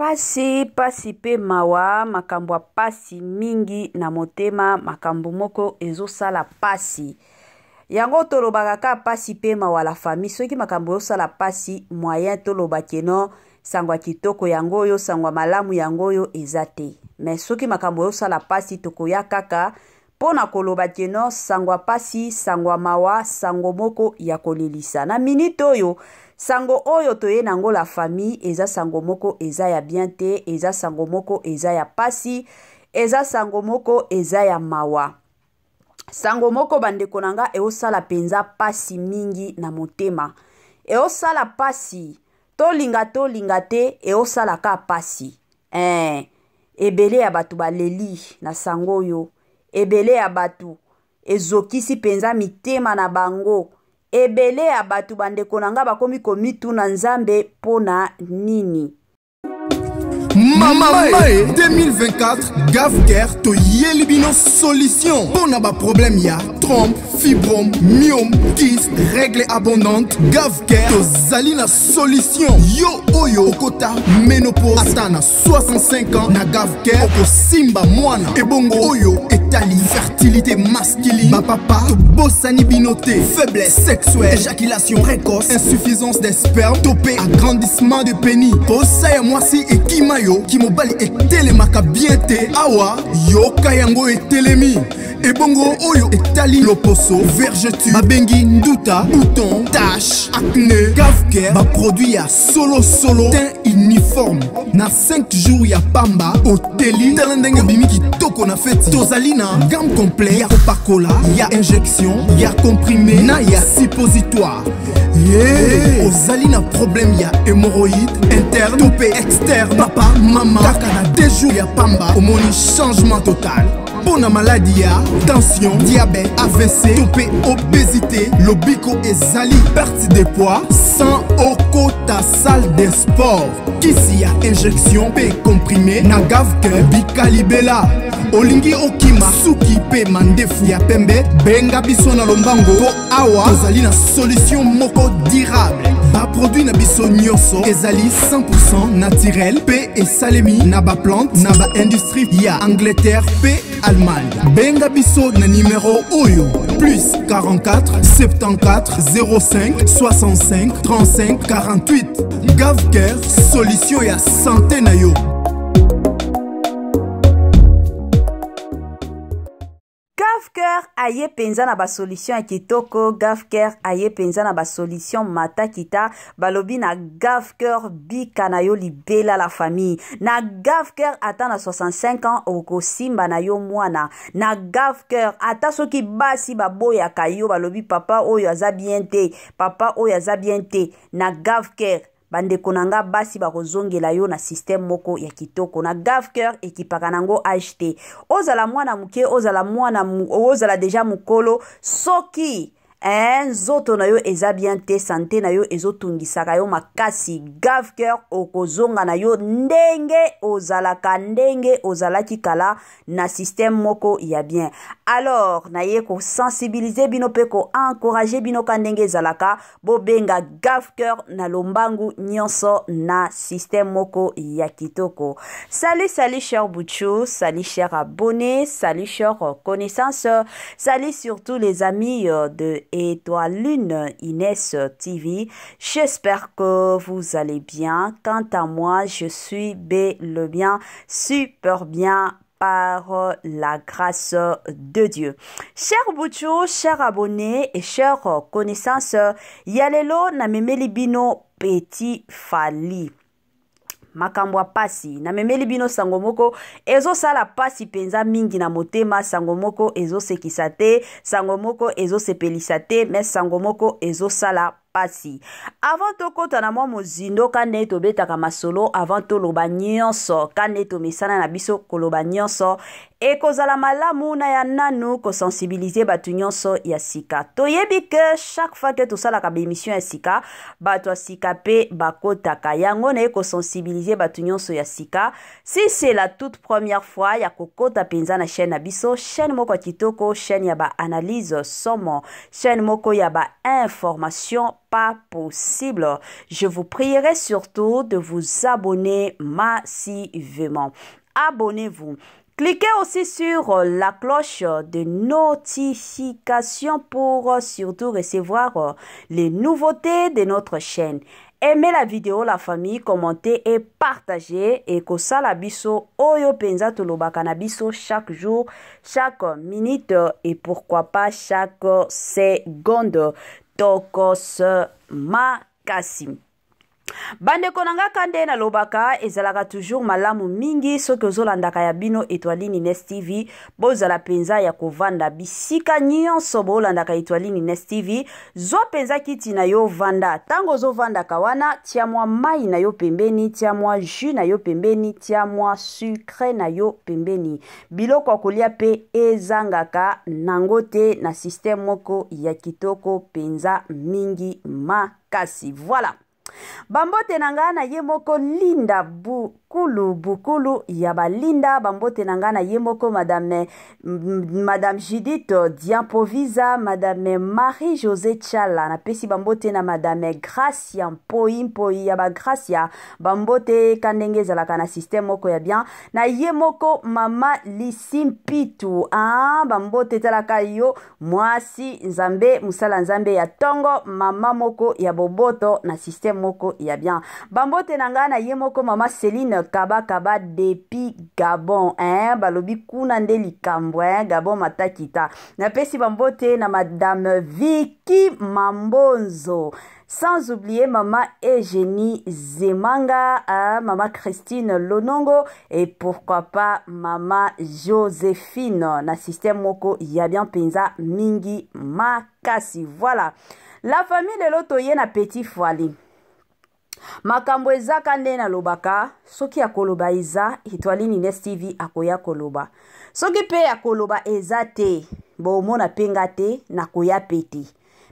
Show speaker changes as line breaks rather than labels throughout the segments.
Pasi, pasi pe mawa, makambo ya pasi mingi na motema, makambo moko ezosala pasi. Yango tolobaka ka pasi pe mawa la famille, soki makambo ezosala pasi, moyen toloba que non, sango ya kitoko yango oyo, sango ya malamu yango oyo eza te. Mais soki makambo ezosala pasi, tokoya kaka mpo na koloba que non, sango ya pasi, sango ya mawa, sango moko ya kolelisa. Na minute oyo, sango oyo toye nango la famille, eza sango moko eza ya bien te, eza sango moko eza ya pasi, eza sango moko eza ya mawa. Sango moko bandeko na nga eosala penza pasi mingi na motema. Eosala pasi, tolinga tolinga te, eosala ka pasi. Ebele ya bato baleli na sango oyo, ebele ya bato ezokisi penza mitema na bango, ebele ya bato bandeko na nga bakomi komituna Nzambe mpona nini.
Mama Mae 2024 Gavcare toyeli bino solution mpona ba problème ya trompe, fibrome, myome, kyste, règle abondante. Gavcare tozali na solution. Yo oyo okota ménopause ata na 65 ans, na Gavcare okosimba mwana. Ebongo oyo etali fertilité masculine, bapapa tobosani bino te. Faiblesse sexuelle, éjaculation précoce, insuffisance des spermes, topé agrandissement de pénis, posa ya mwasi ekima yo, kimobali etelemaka bien te, awa yoka yango etelemi. Ebongo oyo etali loposo, vergeture, babengi nduta, bouton, tache, acné, Gavcare ba produit ya solo solo, teint uniforme na 5 jours ya pamba oteli. Tala ndenge obimi kitoko na feti. Tozali na gamme complet ya kopakola, ya injection, ya comprimé na ya suppositoire. Yeah. Ozali na problème ya hémorroïde interne to pe externe, papa mama, kaka na 2 jours ya pamba omoni changement total. Mpona maladi ya tension, diabète, AVC to pe obésité, lobiko ezali perte de poids sans okota salle de sport. Kisi ya injection pe comprimé na Gavcare bikalibela. Olingi okima suki pe mandefu ya pembe, benga biso na lombango po awa tozali na solution moko durable. Ba produit na biso nyonso ezali 100% naturel pe esalemi na ba plante na ba industrie ya Angleterre pe Allemagne. Benga biso na numéro oyo plus 44 74 05 65 35 48. Gavcare, solution ya santé na yo.
Gavcare aye penza na ba solution ya kitoko. Gavcare aye penza na ba solution matakita. Balobi na Gavcare bika na yo libela la famille. Na Gavcare ata na 65 ans okosimba na yo mwana. Na Gavcare ata soki basi baboyaka yo, balobi papa oyo aza bien te, papa oyo aza bien te. Na Gavcare bandeko na nga basi bakozongela yo na système moko ya kitoko. Na Gavcare ekipaka nango age te, ozala mwana moke, ozala mwana, ozala deja mokolo, soki nzoto na yo eza bien te, santé na yo ezotungisaka yo makasi, Gavcare okozonga na yo ndenge ozalaka, ndenge ozalaki kala na système moko ya bien. Alors naye kosensibiliser bino pe koencourager bino ka ndenge ezalaka, bobenga Gavcare na lombangu nyonso na système moko ya kitoko. Salut, salut cher Bouchou, salut cher abonné, salut cher connaissance, salut surtout les amis de Étoile Lune Inès TV. J'espère que vous allez bien. Quant à moi, je suis bel et bien, super bien par la grâce de Dieu. Cher Bouchou, cher abonné et chers connaissances, yalelo na memeli bino petit Fally. Makambo ya pasi na memeli bino sango moko ezosala pasi penza mingi na motema, sango moko ezosekisa te, sango moko ezosepelisa te, mais sango moko ezosala pasi. Avant tokota na mwa mozindo ka nde tobetaka masolo, avant toloba nyonso ka nde tomesana na biso koloba nyonso, ekozala malamu na ya nanu kosensibiliser bato nyonso ya sika. Toyebi ke chaque fois ke tosalaka ba émission ya sika, bato ya sika pe bakotaka. Yango na ye kosensibiliser bato nyonso ya sika. Si c'est la toute première fois ya kokota penza na chaîne na biso, chaîne moko ya kitoko, chaîne ya ba analyse somo, chaîne moko ya ba information. pas possible. Je vous prierai surtout de vous abonner massivement. Abonnez-vous. Cliquez aussi sur la cloche de notification pour surtout recevoir les nouveautés de notre chaîne. Aimez la vidéo, la famille, commentez et partagez. Et kosala biso oyo penza tolobaka na biso chaque jour, chaque minute et pourquoi pas chaque seconde. Tokos makasi. Bandeko na nga, ka nde nalobaka, ezalaka toujours malamu mingi soki ozolandaka ya bino Etoiline Ines TV. Bozala mpenza ya kovanda bisika nyonso bolandaka Etoiline Ines TV. Zwa mpenza kiti na yo, vanda. Ntango ozovandaka wana, tia mwa mai na yo pembeni, tia mwa jus na yo pembeni, tia mwa sucre na yo pembeni. Biloko ya kolia mpe ezangaka nango te, na système moko ya kitoko mpenza mingi makasi. Voilà. Bambote na ngai na ye moko Linda Bukulu, Bukulu ya balinda. Bambote na ngai na ye moko Madame Judith Diampovisa, Madame Marie José Chala. Napesi bambote na Madame Gracia Mpoi, Mpoi ya bagracia. Bambote ka ndenge ezalaka na système moko ya bien na ye moko Mama Lisi Mpitu. Ah, bambote, etalaka yo mwasi Nzambe, mosala Nzambe ya ntongo, mama moko ya boboto na système moko ya bien. Bambote na ngai na ye moko Mama Celine Kabakaba depuis Gabon, hein? Balobi kuna nde likambo, hein? Gabon matakita. Napesi bambote na Madame Viki Mambonzo, sans oublier Mama Eugénie Zemanga, hein, Mama Christine Lonongo et pourquoi pas Mama Joséphine na système moko ya bien penza mingi makasi. Voilà. La famille, lelo toye na Petit Fally. Makambo ezaka nde nalobaka, soki ya koloba eza, Etoiline Ines TV akoya koloba. Soki mpe ya koloba eza te, bomona mpe nga te, nakoya pe te.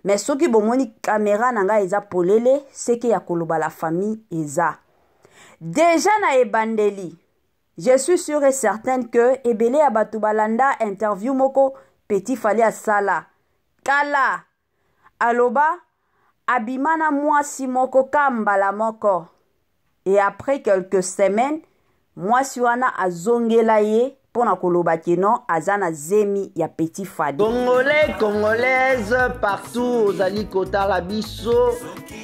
Mais soki bomoni kamera na ngai eza polele, seke ya koloba, la famille, eza déjà na ebandeli. Je suis sûr et certaine que ebele ya bato balanda interview moko Petit Fally asala kala. Aloba abima na mwasi moko ka mbala moko et après quelques semaines, mwasi wana azongela ye mpo na koloba ke non, aza na zemi ya Petit Fally.
Congolais, Congolaise partout ozali kotala biso,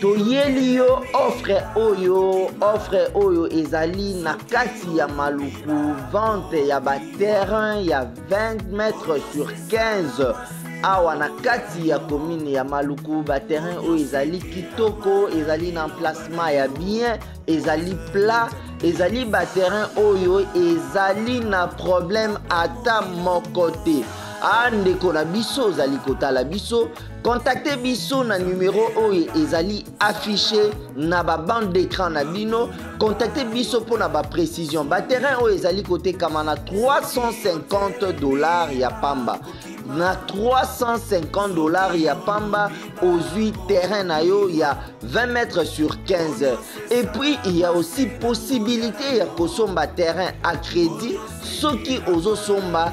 toyeli yo offre oyo. Offre oyo ezali na kati ya Maluku, vente ya baterrain ya 20 mètres sur 15 awa na kati ya commune ya Maluku. Baterrain oyo ezali kitoko, ezali na emplacement ya bien, ezali plat, ezali baterrain oyo ezali na problème ata moko te. A ndeko na biso ozali kotala biso, contacte biso na numero oyo ezali affiché na babande d'écran na bino. Contacte biso mpona baprécision. Baterrain oyo ezali kotekama na 350 $ ya pamba. Na 350 $ ya pamba, ozwi terrain na yo ya 20 mètres sur 15. Et puis il y a aussi possibilité ya kosomba terrain à crédit soki ozosomba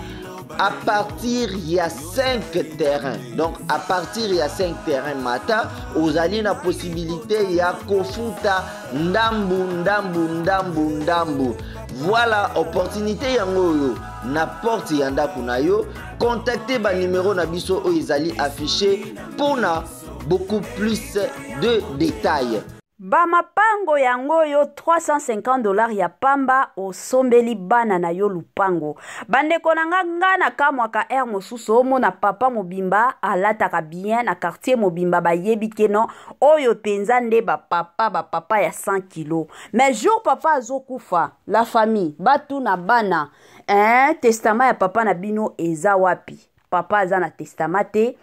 à partir ya 5 terrains. Donc à partir ya 5 terrains mata, ozali na possibilité ya kofuta ndambu ndambu ndambu ndambu. Voilà opportunité yango oyo na porte ya ndako na yo. Contacte banimero na biso oyo ezali affiché mpona beaucoup plus de détails.
Bamapango yango oyo, 350 $ ya pamba, osombeli bana na yo lupango. Bandeko na nga, nga na kamwaka aire mosusu, omona papa mobimba alataka bien na quartier mobimba, bayebi ke non, oyo mpenza nde bapapa, bapapa ya 100 kilo. Mais jour papa azokufa, la famille, batuna bana, hein, testament ya papa na bino eza wapi? Papa aza na testament te.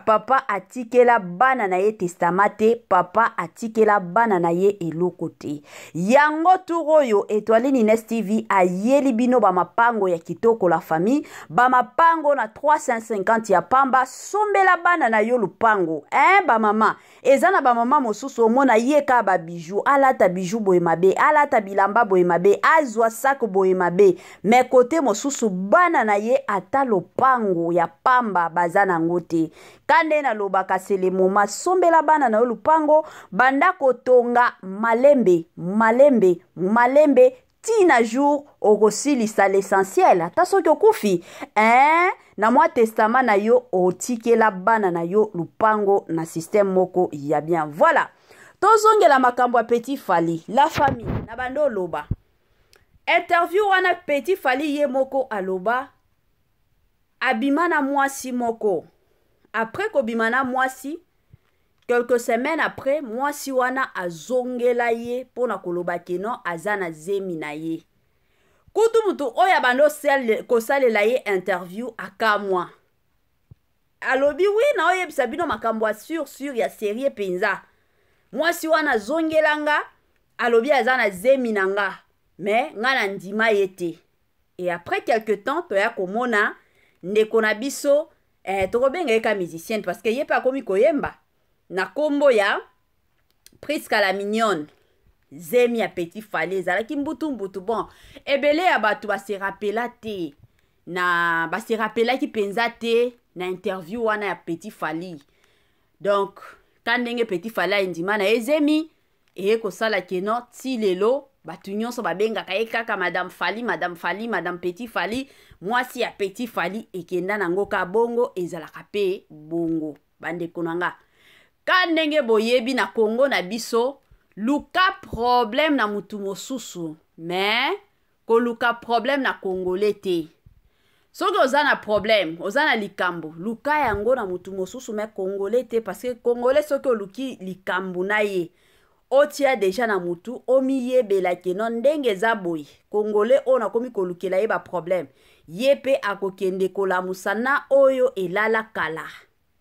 Papa atikela bana na ye testament te. Papa atikela bana na ye eloko te. Yango tour oyo Etoiline Ines TV ayeli bino bamapango ya kitoko, la famille, bamapango na 350 ya pamba. Sombela bana na yo lupango, hein, bamama. Eza na bamama mosusu, omona ye ka babiju, alata biju boye mabe, alata bilamba boye mabe, azwa sako boye mabe, mais kote mosusu bana na ye ata lopango ya pamba baza nango te. Ka nde nalobaka c'est le moment, sombela bana na yo lupango, banda kotonga malembe malembe malembe ti na jour okosilisa l'essentiel. Ata soki okufi, hein, na mwa testament na yo otikela bana na yo lupango na système moko ya bien. Voilà, tozongela makambo ya Petit Fally. La famille, na bando oloba interview wana, Petit Fally ye moko aloba abima na mwasi moko. Après kobima na mwasi, quelques semaines après, mwasi wana azongela ye mpona koloba que non, aza na zemi na ye. Kutu mutu oyo abandi kosalela ye interview akamwa, alobi: "Oui, naoyebisa bino makambo ya sûr sûr, ya sérieux mpenza. Mwasi wana azongela nga, alobi aza na zemi na nga, mais nga na ndima ye te." Et après quelque temps, toya komona ndeko na biso, tokobenga ye ka musicienne parce que ye mpe akomi koyemba na nkombo ya Priska la Mignonne. Zemi ya Petit Fally ezalaki mbutu mbutu. Bon, ebele ya bato base rappela te na base rappelaki mpenza te na interview wana ya Petit Fally. Donc ka ndenge Petit Fally ayindima na ye zemi, eye kosala que non, ti lelo bato nyonso babengaka ye kaka Madame Fally, Madame Fally, Madame Petit Fally, mwasi ya Petit Fally. Ekenda nango ka bongo, ezalaka mpe bongo. Bandeko na nga, ka ndenge boyebi, na Kongo na biso, luka problème na mutu mosusu, mais koluka problème na Congolais te. Soki oza na problème, oza na likambo, luka yango na mutu mosusu, mais Congolais te, parce que Congolais, soki oluki likambo na ye, otia déjà na mutu, omiyebela que non, ndenge eza boye, Congolais oyo nakomi kolukela ye baproblème, ye mpe akokende kolamusa na oyo elala kala,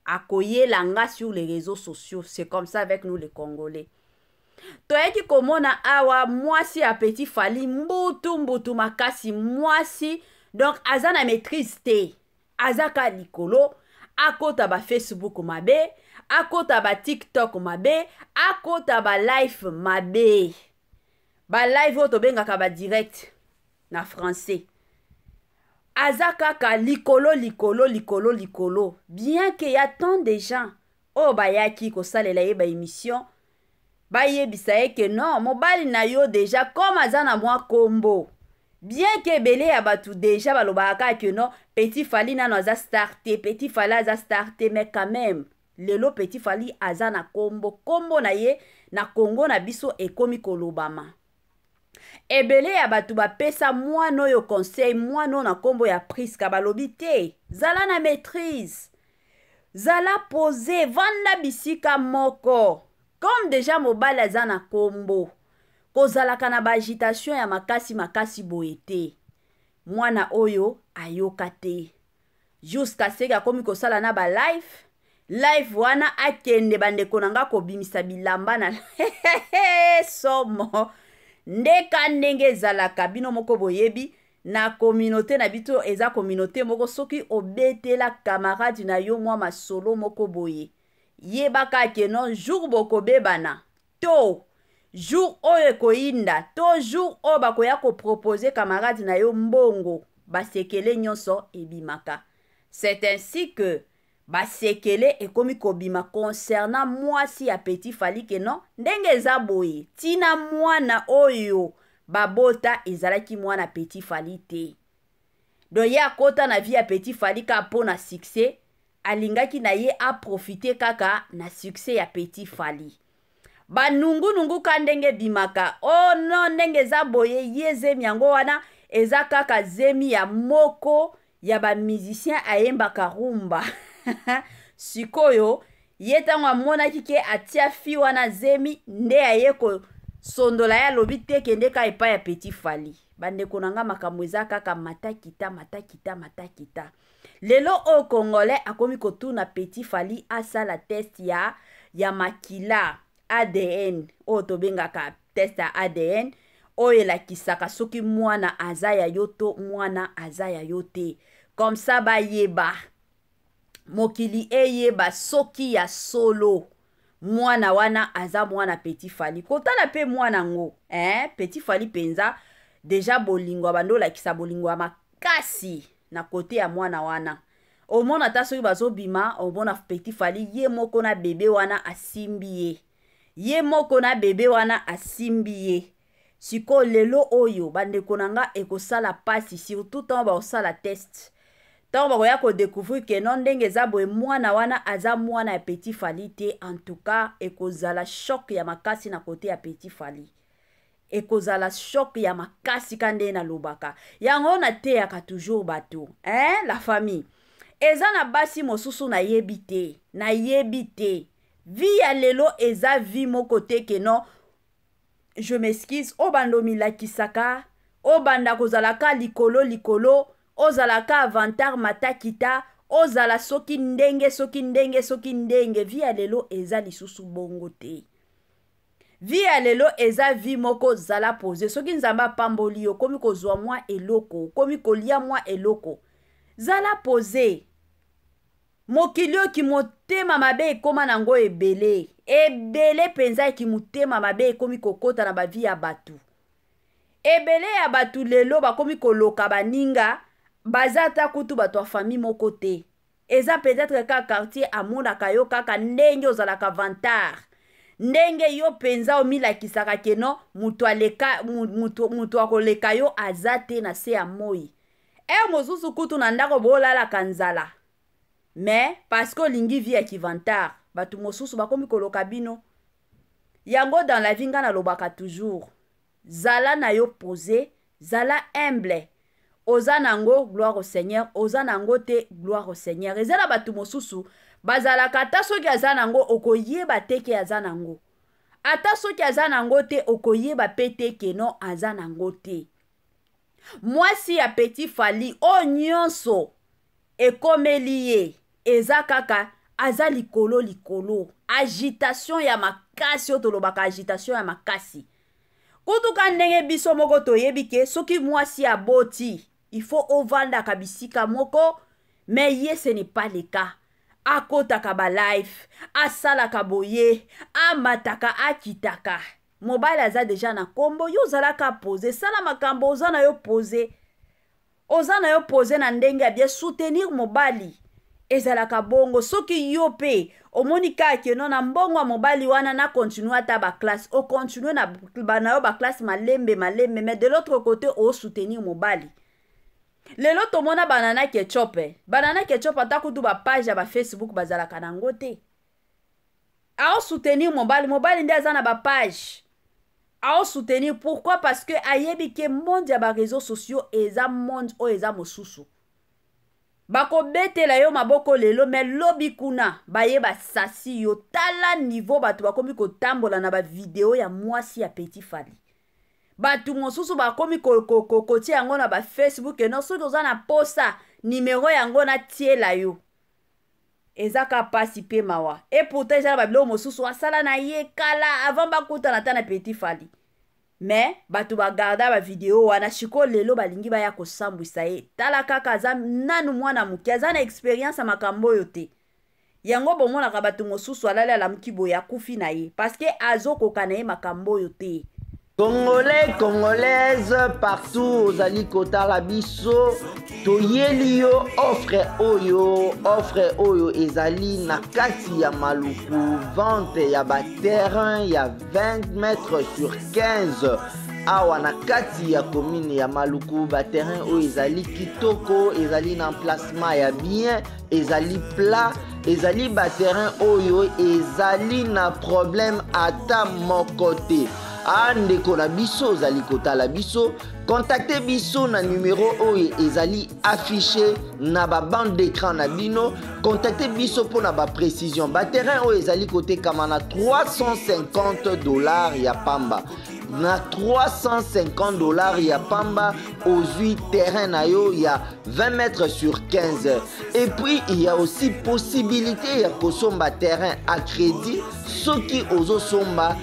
akoyela nga sur les réseaux sociaux. C'est comme ça avec nous les Congolais. Toyaki komona awa mwasi ya Petit Fally, mbutu mbutu makasi. Mwasi donc aza na maîtrise te, aza ka likolo, akota bafacebook mabe, akota batiktok mabe, akota balive mabe, balive oyo tobengaka badirect na français. Aza kaka likolo likolo likolo likolo, bien que ya tant de gens oyo bayaki kosalela ye baémission, bayebisa ye que non, mobali na yo déjà comme aza na mwa kombo, bien que ebele ya bato déjà balobaka kaka que non, Petit Fally nano aza star te, Petit Fally aza star te, mais quand même lelo Petit Fally aza na kombo, kombo na ye na Kongo na biso ekomi kolobama. Ebele ya bato bapesa mwana oyo conseil, mwana oyo na nkombo ya Priska, balobi te, zala na maîtrise, zala posé, vanda bisika moko. Comme déjà mobali aza na nkombo, kozalaka na baagitation ya makasi makasi boye te. Mwana oyo ayoka te jusqu'à ce que akomi kosala na balive. Live wana akende, bandeko na nga, kobimisa bilamba na somo ndeka. Ndenge ezalaka, bino moko boyebi, na communauté na biso, eza communauté moko, soki obetela camarade na yo mwa masolo moko boye, yebaka que non, jour bokobebana to jour oyo ekoyinda to jour oyo bakoya kopropose camarade na yo mbongo, basekele nyonso ebimaka. C'est ainsi que basekele ekomi kobima concernant mwasi ya Petit Fally, que non, ndenge eza boye, ntina mwana oyo babota ezalaki mwana Petit Fally te. Donc ye akɔta na vie ya Petit Fally kaka mpo na succès, alingaki na ye aprofite kaka na succès ya Petit Fally. Banungunungu ka ndenge ebimaka: "Oh non, ndenge eza boye, ye zemi yango wana eza kaka zemi ya moko ya bamusicien ayembaka rumba." Sikoyo ye ntango amonaki que atia fi wana zemi, nde aye kosondola ye, alobi te, kende ka epai ya Petit Fally. Bandeko na nga, makambo eza kaka matakita matakita matakita. Lelo oyo Congolais akomi kotuna Petit Fally asala test ya makila, ADN, oyo tobengaka test ya ADN, oyo elakisaka soki mwana aza ya yo to mwana aza ya yo te. Comme ça bayeba, mokili eyeba soki ya solo mwana wana aza mwana Petit Fally. Kotala mpe mwana ngo, eh? Petit Fally mpenza déjà bolingo, abandi olakisa bolingo ya makasi na côté ya mwana wana. Omona ata soki bazobima, omona Petit Fally ye moko na bebe wana asimbi ye, ye moko na bebe wana asimbi ye. Sikoyo lelo oyo, bandeko na nga, ekosala pasi, surtout ntango bakosala test, ntango bakoya kodécouvrir que non, ndenge eza boye, mwana wana aza mwana ya Petit Fally te. En tout cas, ekozala choc ya makasi na côté ya Petit Fally, ekozala choc ya makasi. Ka ndenge nalobaka yango, nateyaka toujours bato, hein, la famille, eza na basi mosusu, nayebi te, nayebi te, vie ya lelo eza vie moko te que non, je m'excuse, obanda omilakisaka, obanda kozalaka likolo likolo, ozalaka vantard, matakita, ozala soki ndenge, soki ndenge, soki ndenge. Vie ya lelo eza lisusu bongo te. Vie ya lelo eza vie moko, zala posé. Soki Nzambe apamboli yo, okomi kozwa mwa eloko, okomi kolia mwa eloko, zala posé. Mokili oyo, motema mabe ekóma nango ebele ebele mpenza. Eki motema mabe ekómi kokɔta na bavie ya bato ebele ya bato. Lelo bakomi koloka baninga, baza ata kutu bato ya famille moko te. Eza peut-être kaka quartier, amonaka yo kaka ndenge ozalaka vantard, ndenge yo mpenza omilakisaka que non, moto aleka, moto akoleka yo aza te na se ya moi. Heure mosusu kutu na ndako bolalaka nzala, mais parce que olingi vie ya kivantard, bato mosusu bakomi koloka bino. Yango, dans la vie, ngai nalobaka toujours, zala na yo posé, zala humble. Oza nango, gloire au Seigneur; oza nango te, gloire au Seigneur. Eza na bato mosusu bazalaka, ata soki aza nango, okoyeba te que aza nango; ata soki aza nango te, okoyeba mpe te que non, aza nango te. Mwasi ya Petit Fally oyo, nyonso ekomeli ye eza kaka aza likolo likolo, agitation ya makasi oyo tolobaka, agitation ya makasi. Kutuka ndenge biso moko toyebi que soki mwasi aboti, il faut ovandaka bisika moko, mais ye, ce n'est pas le cas. Akotaka balive, asalaka boye, amataka, akitaka. Mobali aza déjà na nkombo, yo ozalaka posé, sala makambo, oza na yo posé, oza na yo posé na ndenge ya bien, soutenir mobali. Ezalaka bongo. Soki yo mpe omoni kaka que non, na mbongo ya mobali wana na continue ata baclasse, ocontinue na, na yo baclasse malembe malembe, mais de l'autre côté osoutenir mobali. Lelo tomona Banana Ketchup, eh. Banana Ketchup, ata kutu bapage ya bafacebook bazalaka nango te. Aosoutenir mobali, mobali nde aza na bapage, aosoutenir. Pourquoi? Parce que ayebi que monde ya baréseaux sociaux eza monde oyo eza mosusu. Bakobetela yo maboko lelo, mais lobi kuna baye basasi yo. Tala niveau bato bakomi kotambola na bavideo ya mwasi ya Petit Fally. Bato mosusu bakomi kotia yango na bafacebook. Eno soki oza na posa nimero yango, natiela yo. Eza ka pasi mpe mawa. Et pourtant eza na babiloko mosusu asala na ye kala, avant bakutana ata na Petit Fally, mais bato bagarda bavideo wana. Sikoyo lelo balingi baya kosambwisa ye. Tala kaka, aza nanu mwana moke, aza na expérience ya makambo oyo te. Yango bomonaka bato mosusu alali, alamuki boye, akufi na ye, parce que azokoka na ye makambo oyo te.
Congolais, Congolaise partout ozali kotala biso, toyeli yo offre oyo. Offre oyo ezali na kati ya Maluku, vente ya baterrain ya 20 mètres sur 15 awa na kati ya commune ya Maluku. Baterrain oyo ezali kitoko, ezali na emplacement ya bien, ezali plat, ezali baterrain oyo ezali na problème ata moko te. A ndeko na biso ozali kotala biso, contacte biso na numero oyo ezali affiché na babande d'écran na bino. Contacte biso mpona baprécision. Baterrain oyo ezali kotekama na 350 $ ya pamba. Na 350 $ ya pamba, ozwi terrain na yo ya 20 mètres sur 15. Et puis il y a aussi possibilité ya kosomba terrain à crédit. Soki ozosomba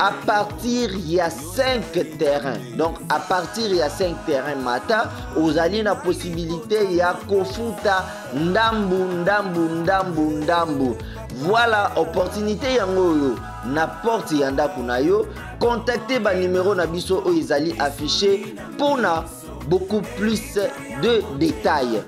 à partir ya 5 terrains, donc à partir ya 5 terrains mata, ozali na possibilité ya kofuta ndambu ndambu ndambu ndambu. Voilà opportunité yango oyo na porte ya ndako na yo. Contacte banimero na biso oyo ezali affiché mpona beaucoup plus de détails.